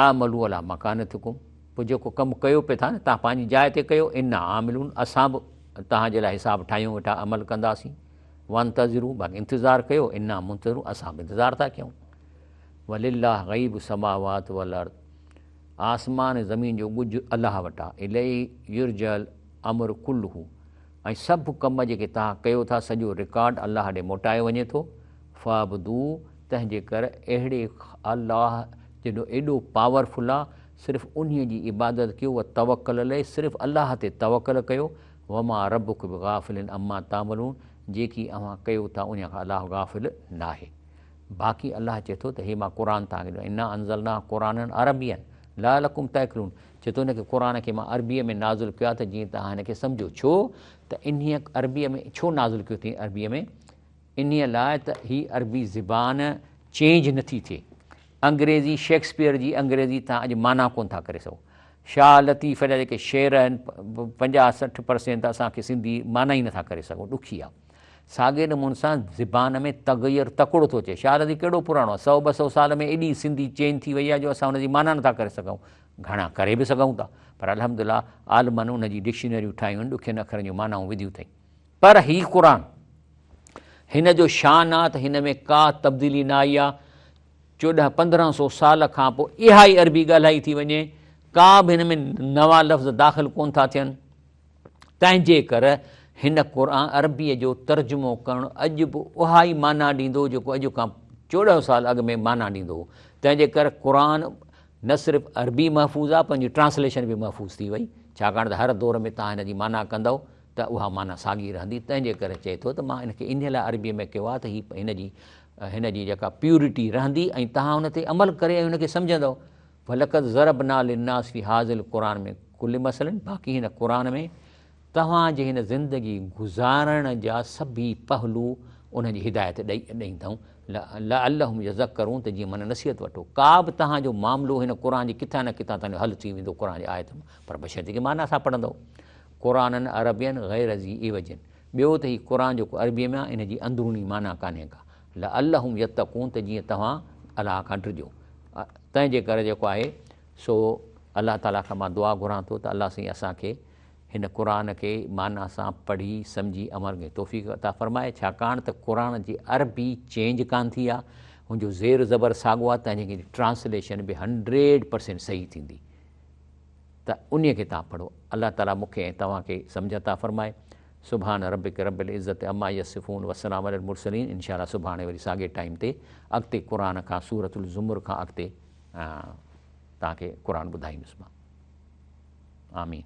Speaker 1: اعملوا علي مڪانتڪم پوء جيڪو ڪم ڪيو پئي ٿا نه تان پنهنجي جاء تي ڪيو انا عاملون اسان به توهان جي لاء حساب ٺاهيون ويٺا عمل ڪنداسين وانتظروا باقي انتظار ڪيو انا منتظرون اسان به انتظار ٿا ڪيون ولله غيب السماوات والارض آسمان ۽ زمين جو ڳجهه الله وٽ آهي اليه يرجع الامر ڪله ۽ سڀ ڪم جيڪي توهان ڪيو ٿا سڄو رڪارڊ الله ڏي موٽايو وڃي ٿو، فاعبدوه تنهن جي ڪر اهڙي الله جيڏو ايڏو پاور فل آ صرف انهي جي عبادت ڪيو وتوڪل عليه صرف الله تي توڪل ڪيو وما ربک بغافل عما تعملون جيڪي اوهان ڪيو ٿا انهي کان الله غافل ناهي. باقي الله چئي ٿو ته هي مان قرآن توهان کي ڏنو انا انزلناه قرآنا عربيا لعلڪم تعقلون چئي ٿو هن کي قرآن کي مان عربيء ۾ نازل ڪيو آهي ته جيئن توهان هن کي سمجهو ڇو ته انهيء عربيء ۾ ڇو نازل ڪيو اٿئي عربيء ۾ انهيء لاء ته هي عربي زبان چينج نٿي ٿئي انگريزي شيڪسپيئر جي انگريزي توهان اڄ معنيٰ ڪونه ٿا ڪري سگهو شاهه لطيف جا جيڪي شعر آهن 50 60 پرسينٽ اسان کي سنڌي معنيٰ ئي نٿا ڪري سگهون ڏکي آهي ساڳئي نموني سان زبان ۾ تغير تڪڙو ٿو اچي. شاهه لطيف ڪيڏو پراڻو آهي، سئو ٻه سئو سال ۾ ايڏي سنڌي چينج ٿي وئي آهي جو اسان ان جي معنيٰ نٿا ڪري سگهون. گهڻا ڪري به سگهون ٿا پر الحمدلله عالمن ان جي ڊڪشنريون ٺاهيون آهن، ڏکين اکرن جون معنائون وڌيون اٿئي. پر هي قرآن هن جو شان آهي ته هن ۾ ڪا تبديلي نه آئي آهي. 14 15 سو سال کان پوء اها ئي عربي ڳالهائي ٿي وڃي، ڪا به هن ۾ نوان لفظ داخل ڪونه ٿا ٿين. تنهنجي ڪر هن قرآن عربيء جو ترجمو ڪرڻ اڄ به اها ئي معنيٰ ڏيندو جيڪو اڄ کان 14 سال اڳ ۾ معنيٰ ڏيندو هو. تنهنجي ڪر قرآن نه صرف عربي محفوظ آهي پر ان جي ٽرانسليشن به محفوظ ٿي وئي ڇاڪاڻ ته هر دور ۾ توهان هن جي معنيٰ ڪندؤ ته اها معنيٰ ساڳي رهندي. تنهنجي ڪري چئي ٿو ته مان ان کي انهيء لاء عربيء ۾ ڪيو آهي ته هي هن جي جيڪا پيورٽي رهندي ۽ توهان ان تي عمل ڪري ۽ ان کي سمجهندؤ. ولقد ضربنا للناس في هذا القرآن من ڪل مثل باقي هن قرآن ۾ توهان جي هن زندگي گذارڻ جا سڀئي پهلو انهن جي هدايت ڏئي ڏئيندائون لعلهم يذڪرون ته جيئن من نصيحت وٺو ڪا به توهان جو معاملو هن قرآن جي ڪٿان نه ڪٿان توهان جو حل ٿي ويندو قرآن جي آيت مان پر بشرطيڪ معنيٰ سان پڙهندؤ قرآنن عربين غير ذي عوج ٻيو ته هي قرآن جيڪو عربيء ۾ آهي ان جي اندروني معنيٰ ڪانهي ڪا لعلهم يتقون ته جيئن توهان الله کان ڊڄو. تنهن جي ڪري جيڪو آهي سو الله تعاليٰ کان مان دعا گهران ٿو ته الله سائين اسان کي هن قرآن کي معنيٰ سان پڙهي سمجهي عمل ڪرڻ جي توفيق عطا فرمائي ڇاڪاڻ ته قرآن جي عربي چينج ڪانه ٿي آهي هن جو زير زبر ساڳو آهي تنهن جي ٽرانسليشن به 100% صحيح ٿيندي ته انهيء کي توهان پڙهو. الله تعاليٰ مون کي ۽ توهان کي سمجهه عطا فرمائي. سبحان ربک رب العزت عما يصفون وسلام علي المرسلين ان شاء الله سڀاڻي وري ساڳي ٽائيم تي اڳتي قرآن کان سورة الزمر کان اڳتي توهان کي قرآن ٻڌائيندس مان. آمين.